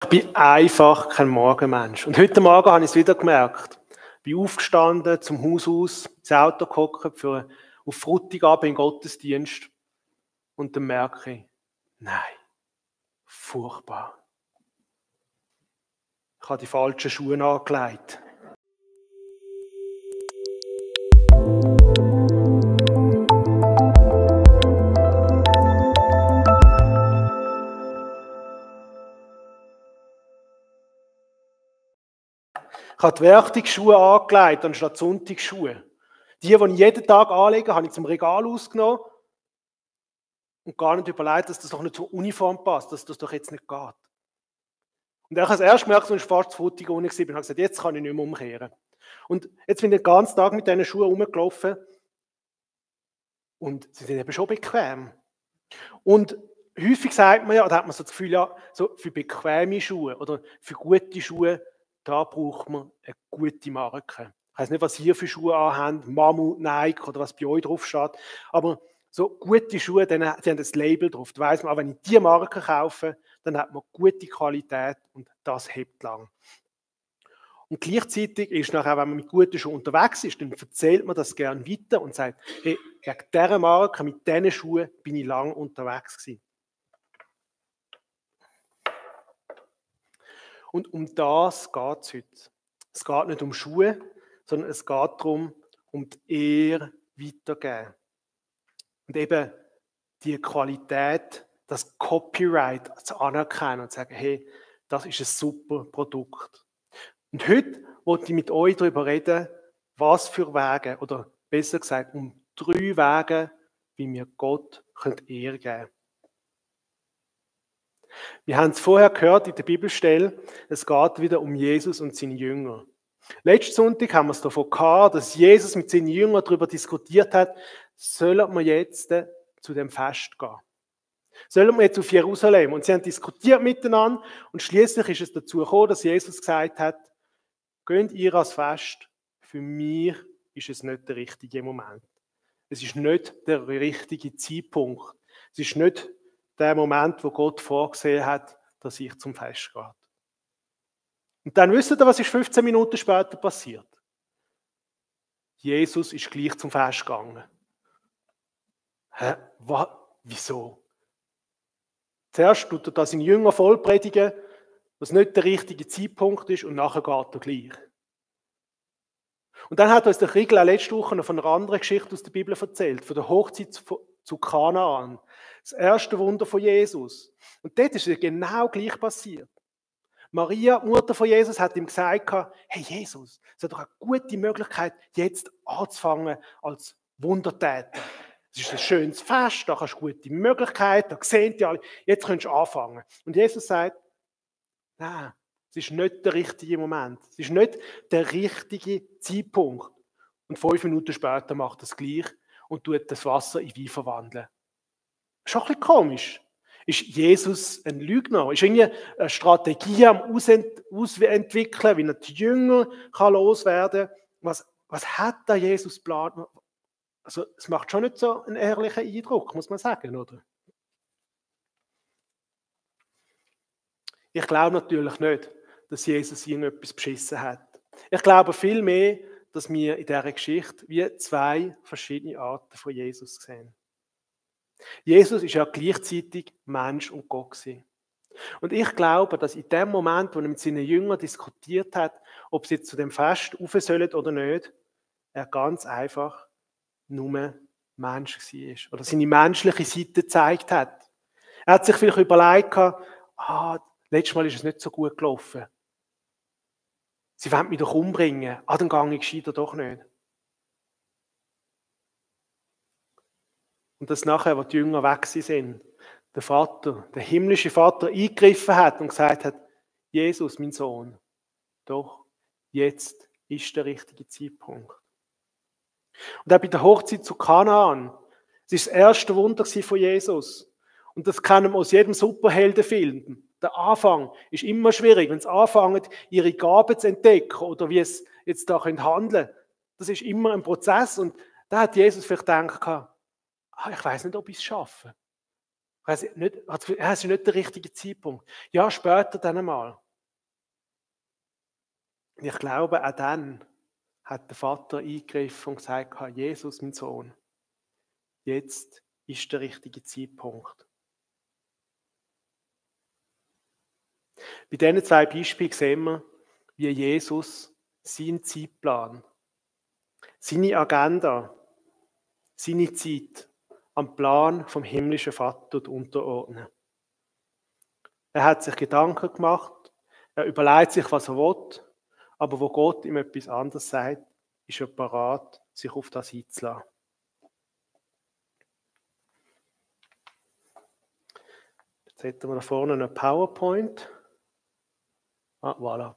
Ich bin einfach kein Morgenmensch. Und heute Morgen habe ich es wieder gemerkt. Ich bin aufgestanden, zum Haus aus, ins Auto gehockt, auf Frutigabend in den Gottesdienst. Und dann merke ich, nein, furchtbar. Ich habe die falschen Schuhe angelegt. Ich habe die Werktagsschuhe angelegt, anstatt Sonntagsschuhe. Die ich jeden Tag anlege, habe ich zum Regal ausgenommen und gar nicht überlegt, dass das doch nicht zur Uniform passt, dass das doch jetzt nicht geht. Und ich habe es erst gemerkt, als ich fast zu Frutig unten war, und habe gesagt, jetzt kann ich nicht mehr umkehren. Und jetzt bin ich den ganzen Tag mit diesen Schuhen rumgelaufen und sie sind eben schon bequem. Und häufig sagt man ja, oder hat man so das Gefühl, ja, so für bequeme Schuhe oder für gute Schuhe, da braucht man eine gute Marke. Ich weiß nicht, was ihr für Schuhe anhabt, Mammut, Nike oder was bei euch drauf steht, aber so gute Schuhe, die haben das Label drauf. Da weiss man, auch wenn ich diese Marke kaufe, dann hat man gute Qualität und das hebt lang. Und gleichzeitig ist nachher, wenn man mit guten Schuhen unterwegs ist, dann erzählt man das gerne weiter und sagt, hey, wegen dieser Marke, mit diesen Schuhen bin ich lange unterwegs gewesen. Und um das geht es heute. Es geht nicht um Schuhe, sondern es geht darum, um die Ehre weiterzugeben. Und eben die Qualität, das Copyright zu anerkennen und zu sagen, hey, das ist ein super Produkt. Und heute wollte ich mit euch darüber reden, was für Wege, oder besser gesagt, um 3 Wege, wie wir Gott Ehre geben können. Wir haben es vorher gehört in der Bibelstelle, es geht wieder um Jesus und seine Jünger. Letzten Sonntag haben wir es davon gehabt, dass Jesus mit seinen Jüngern darüber diskutiert hat, sollen wir jetzt zu dem Fest gehen? Sollen wir jetzt auf Jerusalem? Und sie haben diskutiert miteinander und schließlich ist es dazu gekommen, dass Jesus gesagt hat, geht ihr ans Fest, für mich ist es nicht der richtige Moment. Es ist nicht der richtige Zeitpunkt. Es ist nicht der Moment, wo Gott vorgesehen hat, dass ich zum Fest gehe. Und dann wisst ihr, was ist 15 Minuten später passiert? Jesus ist gleich zum Fest gegangen. Hä? Was? Wieso? Zuerst tut er da seine Jünger voll predigen, was nicht der richtige Zeitpunkt ist, und nachher geht er gleich. Und dann hat uns der Kriegel auch letzte Woche noch von einer anderen Geschichte aus der Bibel erzählt, von der Hochzeit zu Kanaan. Das erste Wunder von Jesus. Und dort ist es genau gleich passiert. Maria, Mutter von Jesus, hat ihm gesagt, hey Jesus, es ist doch eine gute Möglichkeit, jetzt anzufangen als Wundertäter. Es ist ein schönes Fest, da hast du eine gute Möglichkeit, da sehen die alle, jetzt kannst du anfangen. Und Jesus sagt, nein, es ist nicht der richtige Moment, es ist nicht der richtige Zeitpunkt. Und 5 Minuten später macht er es gleich und tut das Wasser in Wein verwandeln. Schon ein bisschen komisch. Ist Jesus ein Lügner? Ist irgendwie eine Strategie am Ausentwickeln, wie er die Jünger loswerden kann? Was hat da Jesus geplant? Also, es macht schon nicht so einen ehrlichen Eindruck, muss man sagen, oder? Ich glaube natürlich nicht, dass Jesus irgendetwas beschissen hat. Ich glaube vielmehr, dass wir in dieser Geschichte wie 2 verschiedene Arten von Jesus sehen. Jesus ist ja gleichzeitig Mensch und Gott gewesen. Und ich glaube, dass in dem Moment, wo er mit seinen Jüngern diskutiert hat, ob sie jetzt zu dem Fest rauf sollen oder nicht, er ganz einfach nur Mensch war oder seine menschliche Seite gezeigt hat. Er hat sich vielleicht überlegt, letztes Mal ist es nicht so gut gelaufen. Sie wollen mich doch umbringen. Dann gehe ich gescheiter doch nicht. Und dass nachher, als die Jünger weg sind, der Vater, der himmlische Vater, eingegriffen hat und gesagt hat, Jesus, mein Sohn, doch, jetzt ist der richtige Zeitpunkt. Und auch bei der Hochzeit zu Kanaan, es ist das erste Wunder von Jesus. Und das kennen wir aus jedem Superheldenfilm. Der Anfang ist immer schwierig, wenn sie anfangen, ihre Gaben zu entdecken oder wie es jetzt da handeln können. Das ist immer ein Prozess und da hat Jesus vielleicht gedacht, ich weiß nicht, ob ich es schaffe. Ich Es ist nicht der richtige Zeitpunkt. Ja, später dann einmal. Und ich glaube, auch dann hat der Vater eingegriffen und gesagt, Jesus, mein Sohn, jetzt ist der richtige Zeitpunkt. Bei diesen 2 Beispielen sehen wir, wie Jesus seinen Zeitplan, seine Agenda, seine Zeit am Plan vom himmlischen Vater unterordnen. Er hat sich Gedanken gemacht, er überlegt sich, was er will, aber wo Gott ihm etwas anderes sagt, ist er bereit, sich auf das einzulassen. Jetzt hätten wir da vorne einen PowerPoint. Voilà.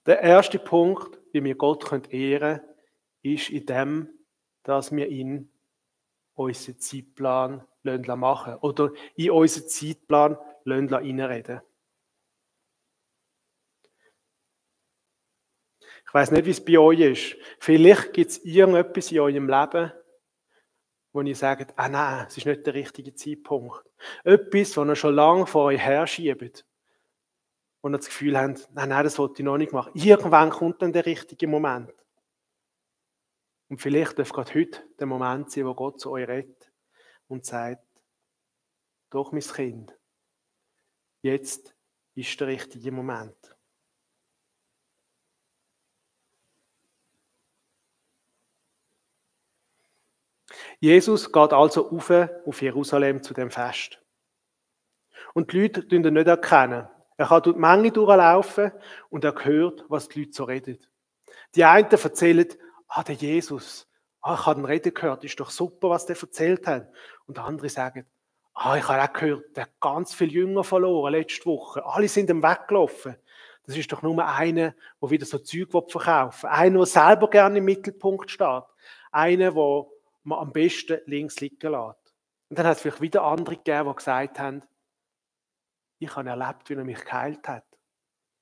Der erste Punkt, wie wir Gott ehren können, ist in dem, dass wir ihn unseren Zeitplan machen lassen oder in unseren Zeitplan reinreden. Ich weiss nicht, wie es bei euch ist. Vielleicht gibt es irgendetwas in eurem Leben, wo ihr sagt, nein, es ist nicht der richtige Zeitpunkt. Etwas, was ihr schon lange vor euch herschiebt. Und ihr das Gefühl habt, nein, das wollte ich noch nicht machen. Irgendwann kommt dann der richtige Moment. Und vielleicht darf gerade heute der Moment sein, wo Gott zu euch redet und sagt, doch, mein Kind, jetzt ist der richtige Moment. Jesus geht also auf Jerusalem zu dem Fest. Und die Leute erkennen ihn nicht. Er kann durch die Menge durchlaufen und er hört, was die Leute so reden. Die einen erzählen, der Jesus, ich habe ihn reden gehört, ist doch super, was der erzählt hat. Und andere sagen, ich habe auch gehört, der hat ganz viele Jünger verloren letzte Woche. Alle sind ihm weggelaufen. Das ist doch nur einer, der wieder so Zeug verkaufen will. Einer, der selber gerne im Mittelpunkt steht. Einer, der man am besten links liegen lässt. Und dann hat es vielleicht wieder andere gegeben, die gesagt haben, ich habe erlebt, wie er mich geheilt hat.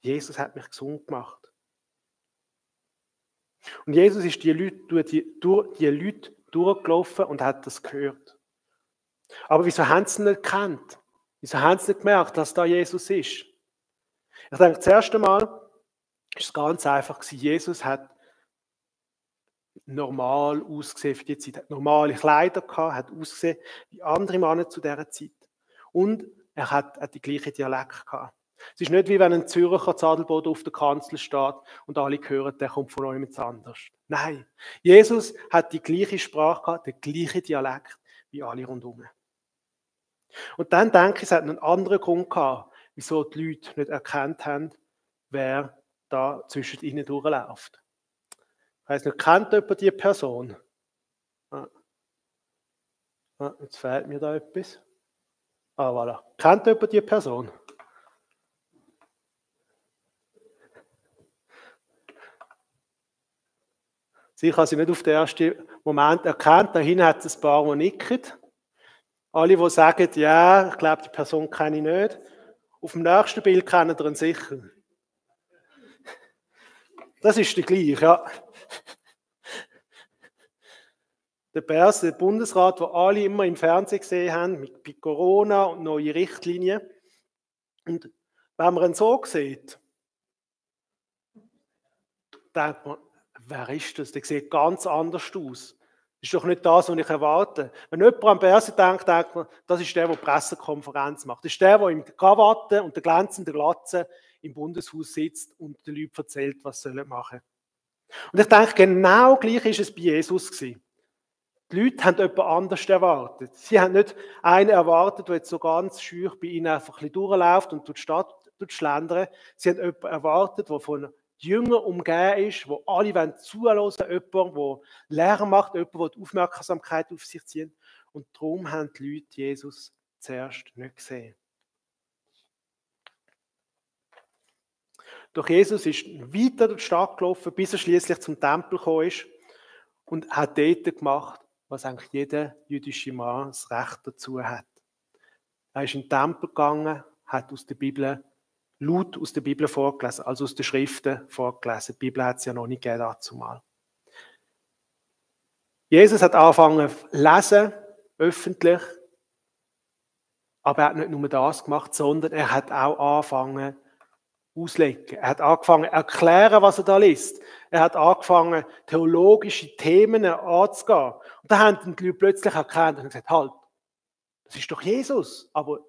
Jesus hat mich gesund gemacht. Und Jesus ist durch die Leute durchgelaufen und hat das gehört. Aber wieso haben sie ihn nicht gekannt? Wieso haben sie nicht gemerkt, dass da Jesus ist? Ich denke, das erste Mal war es ganz einfach. Jesus hat normal ausgesehen für die Zeit, hat normale Kleider gehabt, hat ausgesehen wie andere Männer zu dieser Zeit. Und er hat die gleiche Dialekt gehabt. Es ist nicht wie wenn ein Zürcher Zadelboden auf der Kanzel steht und alle hören, der kommt von jemand anders. Nein, Jesus hat die gleiche Sprache gehabt, den gleichen Dialekt wie alle rundherum. Und dann denke ich, es hat einen anderen Grund gehabt, wieso die Leute nicht erkannt haben, wer da zwischen ihnen durchläuft. Ich weiss nicht, kennt jemand diese Person? Jetzt fehlt mir da etwas. Voilà. Kennt jemand diese Person? Ich habe sie nicht auf den ersten Moment erkannt. Da hinten hat es ein paar, die nicken. Alle, die sagen, ja, ich glaube, die Person kenne ich nicht. Auf dem nächsten Bild kennen ihr ihn sicher. Das ist der gleiche, ja. Der Bers, der Bundesrat, den alle immer im Fernsehen gesehen haben, mit Corona und neuen Richtlinien. Und wenn man ihn so sieht, denkt man, wer ist das? Der sieht ganz anders aus. Das ist doch nicht das, was ich erwarte. Wenn jemand an Berse denkt, denkt man, das ist der die Pressekonferenz macht. Das ist der im Krawatte und der glänzenden Glatze im Bundeshaus sitzt und den Leuten erzählt, was sie machen sollen. Und ich denke, genau gleich ist es bei Jesus gewesen. Die Leute haben jemand anders erwartet. Sie haben nicht einen erwartet, der jetzt so ganz schüch bei ihnen einfach ein bisschen durchläuft und durch die Stadt schlendern. Sie haben jemanden erwartet, der von Jüngern umgeben ist, wo alle zuhören wollen, jemand, der Lehrer macht, jemand, der die Aufmerksamkeit auf sich zieht. Und darum haben die Leute Jesus zuerst nicht gesehen. Doch Jesus ist weiter durch die Stadt gelaufen, bis er schließlich zum Tempel gekommen ist und hat dort gemacht, was eigentlich jeder jüdische Mann das Recht dazu hat. Er ist in den Tempel gegangen, hat aus der Bibel laut aus der Bibel vorgelesen, also aus den Schriften vorgelesen. Die Bibel hat es ja noch nicht gegeben dazu mal. Jesus hat angefangen zu lesen, öffentlich. Aber er hat nicht nur das gemacht, sondern er hat auch angefangen auslegen. Er hat angefangen zu erklären, was er da liest. Er hat angefangen, theologische Themen anzugehen. Und da haben die Leute plötzlich erkannt und gesagt, halt, das ist doch Jesus. Aber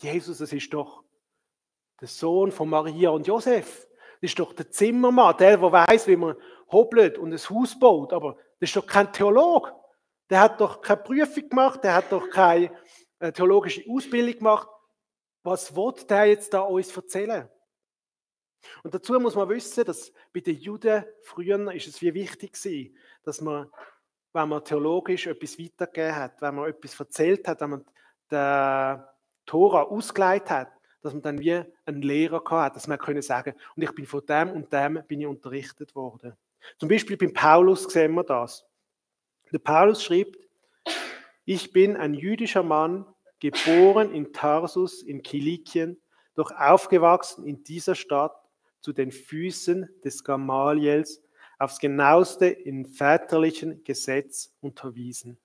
Jesus, das ist doch der Sohn von Maria und Josef. Das ist doch der Zimmermann, der weiß, wie man hobelt und ein Haus baut. Aber das ist doch kein Theologe. Der hat doch keine Prüfung gemacht, der hat doch keine theologische Ausbildung gemacht. Was will der jetzt da uns erzählen? Und dazu muss man wissen, dass bei den Juden früher ist es wie wichtig war, dass man, wenn man theologisch etwas weitergegeben hat, wenn man etwas erzählt hat, wenn man die Tora ausgelegt hat, dass man dann wie einen Lehrer hatte, dass man können sagen, und ich bin von dem und dem bin ich unterrichtet worden. Zum Beispiel beim Paulus sehen wir das. Der Paulus schreibt, ich bin ein jüdischer Mann, geboren in Tarsus in Kilikien, doch aufgewachsen in dieser Stadt zu den Füßen des Gamaliels, aufs Genaueste im väterlichen Gesetz unterwiesen.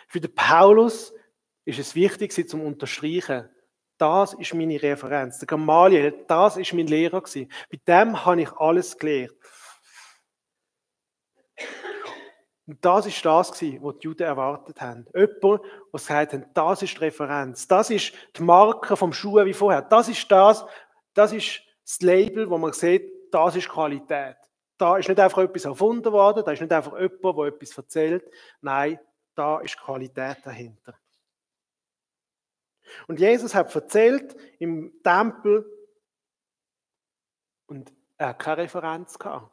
Für den Paulus ist es wichtig, sie zum Unterstreichen. Das ist meine Referenz. Der Gamaliel, das ist mein Lehrer gewesen. Bei dem habe ich alles gelernt. Und das ist das, was die Juden erwartet haben. Jemand, der gesagt hat, das ist die Referenz. Das ist die Marke vom Schuh wie vorher. Das ist das Label, wo man sieht, das ist Qualität. Da ist nicht einfach etwas erfunden worden, da ist nicht einfach jemand, der etwas erzählt. Nein, da ist Qualität dahinter. Und Jesus hat erzählt im Tempel und er hat keine Referenz gehabt.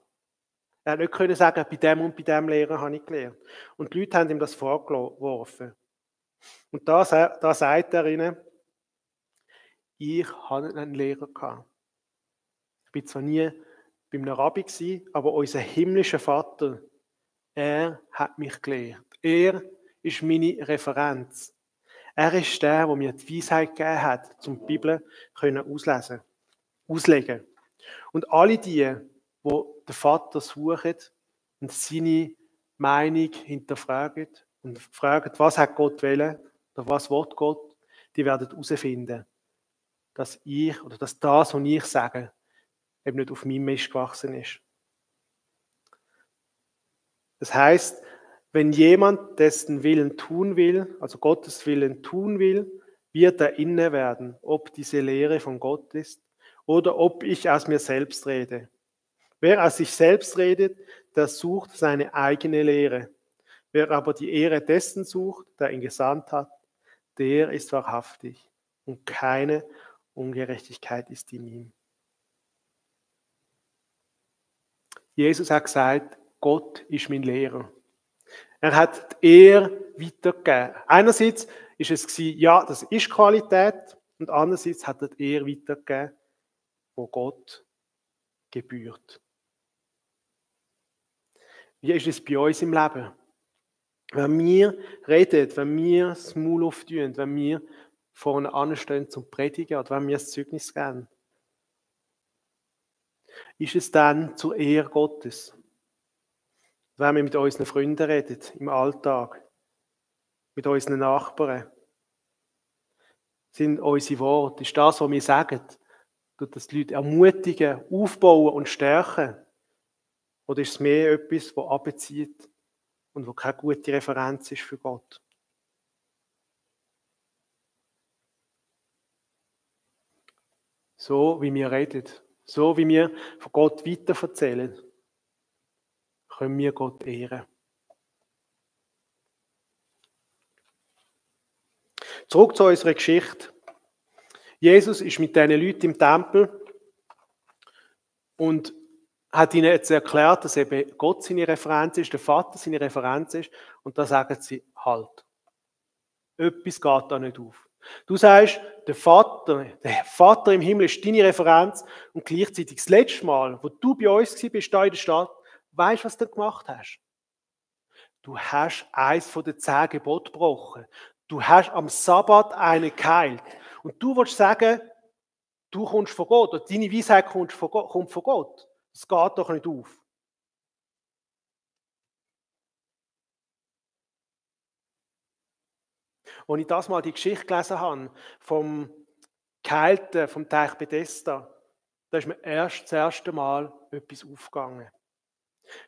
Er hat nicht können sagen, bei dem und bei dem Lehrer habe ich gelernt. Und die Leute haben ihm das vorgeworfen. Und da sagt er ihnen, ich habe einen Lehrer gehabt. Ich war zwar nie bei einem Rabbi gewesen, aber unser himmlischer Vater, er hat mich gelehrt. Er ist meine Referenz. Er ist der, der mir die Weisheit gegeben hat, um die Bibel auslegen. Und alle die den Vater suchen und seine Meinung hinterfragen und fragen, was hat Gott wollen oder was will Gott, die werden herausfinden, dass das, was ich sage, eben nicht auf meinem Mist gewachsen ist. Das heißt, wenn jemand dessen Willen tun will, also Gottes Willen tun will, wird er inne werden, ob diese Lehre von Gott ist oder ob ich aus mir selbst rede. Wer aus sich selbst redet, der sucht seine eigene Lehre. Wer aber die Ehre dessen sucht, der ihn gesandt hat, der ist wahrhaftig und keine Ungerechtigkeit ist in ihm. Jesus hat gesagt, Gott ist mein Lehrer. Er hat die Ehre weitergegeben. Einerseits ist es ja, das ist Qualität, und andererseits hat er die Ehre weitergegeben, wo Gott gebührt. Wie ist es bei uns im Leben? Wenn wir reden, wenn wir das Maul auftun, wenn wir vorne anstehen zum Predigen oder wenn wir das Zeugnis geben, ist es dann zur Ehre Gottes? Wenn wir mit unseren Freunden reden, im Alltag, mit unseren Nachbarn, sind unsere Worte, ist das, was wir sagen, tut das die Leute ermutigen, aufbauen und stärken? Oder ist es mehr etwas, das abzieht und wo keine gute Referenz ist für Gott? So wie wir reden, so wie wir von Gott weiterverzählen, können wir Gott ehren. Zurück zu unserer Geschichte. Jesus ist mit diesen Leuten im Tempel und hat ihnen jetzt erklärt, dass eben Gott seine Referenz ist, der Vater seine Referenz ist, und da sagen sie, halt, etwas geht da nicht auf. Du sagst, der Vater im Himmel ist deine Referenz, und gleichzeitig das letzte Mal, wo du bei uns bist, da in der Stadt, weißt du, was du gemacht hast? Du hast eins von den 10 Geboten gebrochen. Du hast am Sabbat einen geheilt. Und du willst sagen, du kommst von Gott, oder deine Weisheit kommt von Gott. Das geht doch nicht auf. Als ich das mal die Geschichte gelesen habe, vom Geheilten vom Teich Bethesda, da ist mir das erste Mal etwas aufgegangen.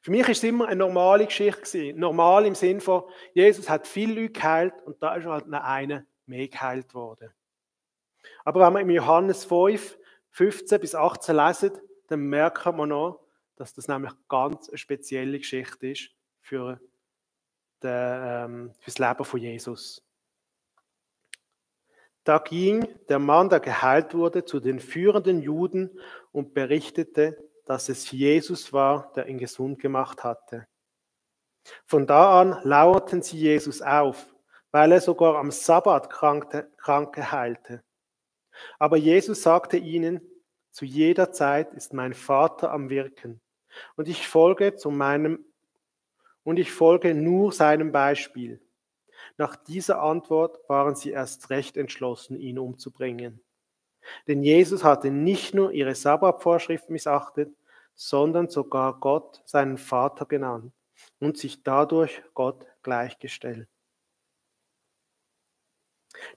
Für mich war es immer eine normale Geschichte gewesen. Normal im Sinne von, Jesus hat viele Leute geheilt und da ist halt noch einer mehr geheilt worden. Aber wenn wir im Johannes 5, 15 bis 18 lesen, dann merken wir noch, dass das nämlich ganz eine spezielle Geschichte ist für das Leben von Jesus. Da ging der Mann, der geheilt wurde, zu den führenden Juden und berichtete, dass es Jesus war, der ihn gesund gemacht hatte. Von da an lauerten sie Jesus auf, weil er sogar am Sabbat Kranke heilte. Aber Jesus sagte ihnen, zu jeder Zeit ist mein Vater am Wirken und ich folge nur seinem Beispiel. Nach dieser Antwort waren sie erst recht entschlossen, ihn umzubringen. Denn Jesus hatte nicht nur ihre Sabbatvorschrift missachtet, sondern sogar Gott seinen Vater genannt und sich dadurch Gott gleichgestellt.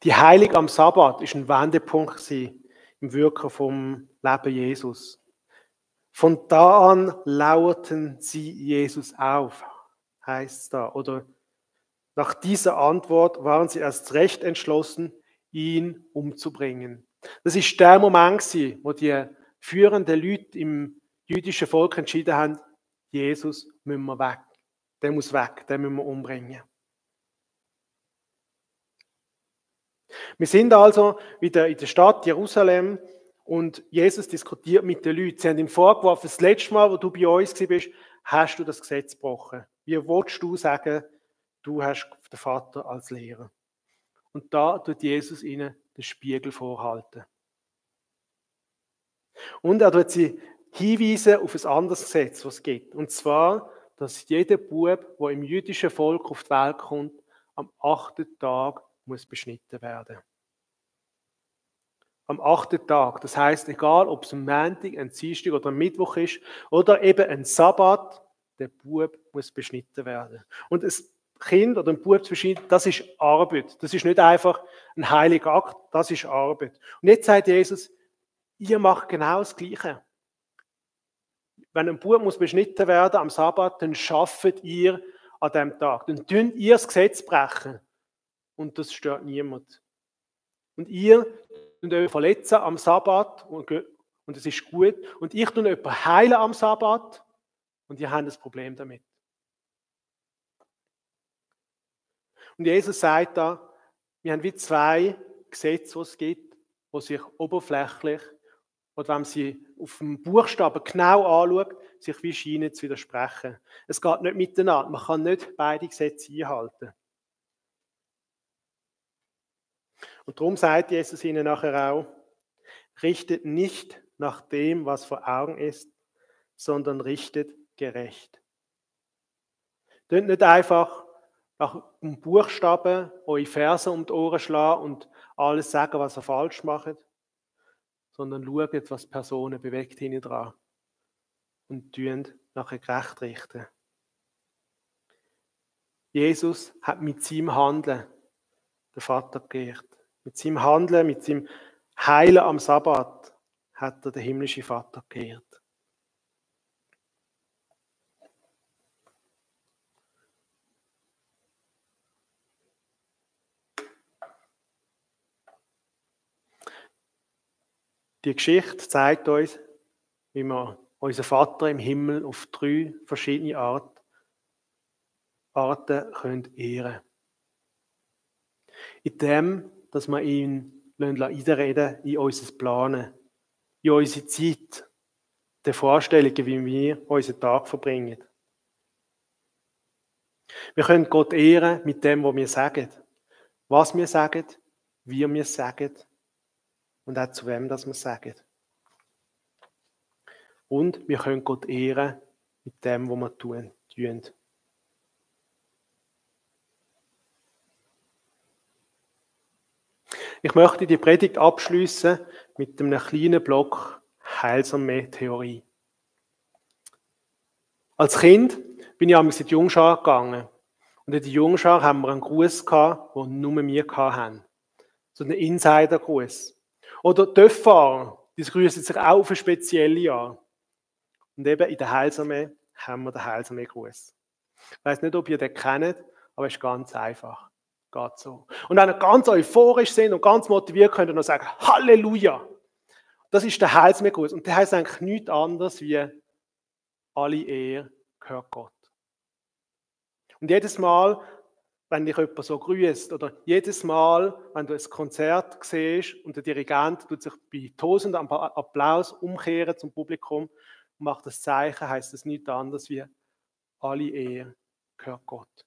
Die Heilung am Sabbat ist ein Wendepunkt im Wirken vom Leben Jesus. Von da an lauerten sie Jesus auf, heißt es da. Oder nach dieser Antwort waren sie erst recht entschlossen, ihn umzubringen. Das ist der Moment, wo die führenden Leute im jüdischen Volk entschieden haben, Jesus müssen wir weg. Der muss weg, den müssen wir umbringen. Wir sind also wieder in der Stadt Jerusalem und Jesus diskutiert mit den Leuten. Sie haben ihm vorgeworfen, das letzte Mal, wo du bei uns warst, hast du das Gesetz gebrochen. Wie willst du sagen, du hast den Vater als Lehrer? Und da tut Jesus ihnen den Spiegel vorhalten. Und er tut sie hinweisen auf ein anderes Gesetz, was es gibt. Und zwar, dass jeder Bub, der im jüdischen Volk auf die Welt kommt, am 8. Tag muss beschnitten werden. Am 8. Tag. Das heisst, egal ob es ein Montag, ein Dienstag oder ein Mittwoch ist oder eben ein Sabbat, der Bub muss beschnitten werden. Und ein Kind oder ein Bub zu beschneiden, das ist Arbeit. Das ist nicht einfach ein heiliger Akt, das ist Arbeit. Und jetzt sagt Jesus, ihr macht genau das Gleiche. Wenn ein Bub muss beschnitten werden am Sabbat, dann schafft ihr an diesem Tag. Dann tut ihr das Gesetz brechen. Und das stört niemand. Und ihr tut euch verletzen am Sabbat und es ist gut. Und ich tue jemanden heilen am Sabbat und ihr habt ein Problem damit. Und Jesus sagt da, wir haben wie zwei Gesetze, die es gibt, die sich oberflächlich, oder wenn man sie auf dem Buchstaben genau anschaut, sich wie scheinen zu widersprechen. Es geht nicht miteinander, man kann nicht beide Gesetze einhalten. Und darum sagt Jesus ihnen nachher auch, richtet nicht nach dem, was vor Augen ist, sondern richtet gerecht. Tönt nicht einfach nach dem Buchstaben eure Verse um die Ohren schlagen und alles sagen, was ihr falsch macht, sondern schaut, was Personen bewegt hinten dran und tun nachher gerecht richten. Jesus hat mit seinem Handeln den Vater geehrt. Mit seinem Handeln, mit seinem Heilen am Sabbat hat er den himmlischen Vater geehrt. Die Geschichte zeigt uns, wie wir unseren Vater im Himmel auf 3 verschiedene Arten ehren können. In dem, dass wir ihn einreden in unser Planen, in unsere Zeit, die Vorstellungen, wie wir unseren Tag verbringen. Wir können Gott ehren mit dem, was wir sagen. Was wir sagen, wie wir sagen und auch zu wem das wir sagen. Und wir können Gott ehren mit dem, was wir tun. Ich möchte die Predigt abschließen mit einem kleinen Block Heilsarmee-Theorie. Als Kind bin ich einmal in die Jungschar gegangen. Und Und in der Jungschar haben wir einen Gruß gehabt, den nur wir hatten. So einen Insider-Gruß. Oder die Töpffahrer, die grüßen sich auch auf eine spezielle Art. Und eben in der Heilsarmee haben wir den Heilsarmee-Gruß. Ich weiss nicht, ob ihr den kennt, aber es ist ganz einfach. Geht so. Und wenn ihr ganz euphorisch sind und ganz motiviert, könnt ihr noch sagen, Halleluja! Das ist der Heilsarmee-Gruß. Und der heisst eigentlich nichts anderes wie alle Ehre gehört Gott. Und jedes Mal, wenn dich jemand so grüßt, oder jedes Mal, wenn du ein Konzert siehst und der Dirigent tut sich bei tosendem Applaus umkehren zum Publikum und macht das Zeichen, heisst das nichts anderes wie alle Ehre gehört Gott.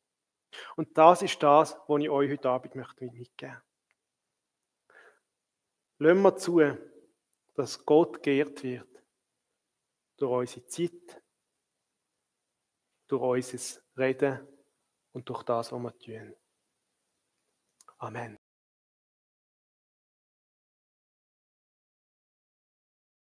Und das ist das, was ich euch heute Abend mitgeben möchte. Lassen wir zu, dass Gott geehrt wird durch unsere Zeit, durch unser Reden und durch das, was wir tun. Amen.